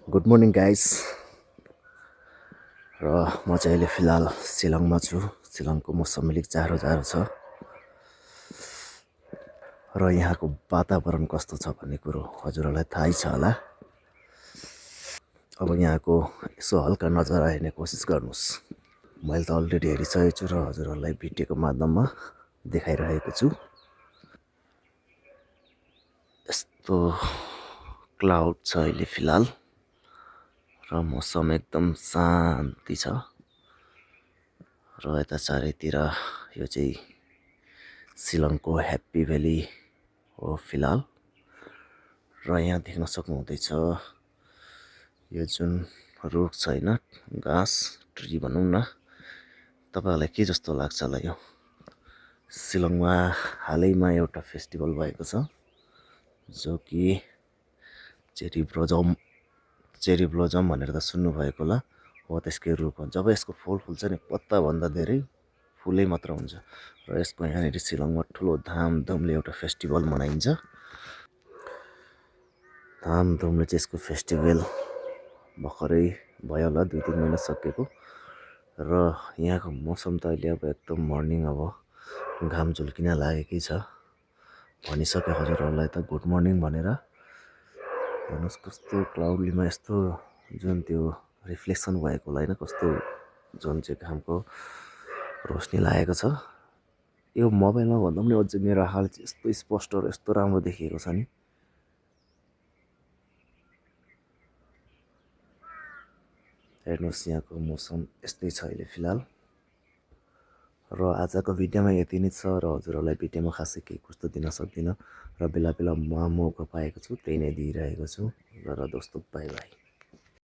Good morning guys. र म चाहिँ अहिले फिलहाल शिलङमा छु। शिलङको मौसम अलिक जाडो छ र यहाँको वातावरण कस्तो छ भन्ने कुरो हजुरहरूलाई थाहै छ होला। अब यहाँको यसो हल्का नजारा हेर्ने कोसिस गर्नुहोस्। मैले त अलरेडी हेरिसकेको छु र हजुरहरूलाई भिडियोको माध्यममा देखाइरहेको छु। यस्तो क्लाउड छ अहिले फिलहाल र मौसम एकदम शान्ति छ। र यता चारैतिर यो चाहिँ शिलङको ह्याप्पी भ्याली हो फिलहाल। र यहाँ देख्न सक्नुहुँदैछ यो जुन रुख छ होइन, घाँस ट्री भनौँ न, तपाईँहरूलाई के जस्तो लाग्छ होला? यो शिलङमा हालैमा एउटा फेस्टिभल भएको छ जो कि चेरी ब्लोजम भनेर त सुन्नुभएको होला। हो त्यसकै रुख हो। जब यसको फुल फुल्छ नि पत्ताभन्दा धेरै फुलै मात्र हुन्छ। र यसको यहाँनिर शिलङमा ठुलो धामधुमले एउटा फेस्टिभल मनाइन्छ। धामधुमले चाहिँ यसको फेस्टिभल भर्खरै भयो होला, 2-3 महिना सकेको। र यहाँको मौसम त अहिले अब एकदम मर्निङ, अब घाम झुल्किन लागेकै छ। भनिसक्यो हजुरहरूलाई त गुड मर्निङ भनेर। हेर्नुहोस् कस्तो क्लाउडलीमा यस्तो जुन त्यो रिफ्लेक्सन भएको होला होइन, कस्तो जुन चाहिँ घामको रोशनी लागेको छ। यो मोबाइलमा भन्दा पनि अझै मेरो हाल चाहिँ यस्तो स्पष्ट र यस्तो राम्रो देखिएको छ नि। हेर्नुहोस् यहाँको मौसम यस्तै छ अहिले फिलहाल। र आजको भिडियोमा यति नै छ। र हजुरहरूलाई भिडियोमा खासै केही कस्तो दिन सक्दिनँ। र बेला बेला म मौका पाएको छु त्यही नै दिइरहेको छु। र दोस्तों बाई बाई।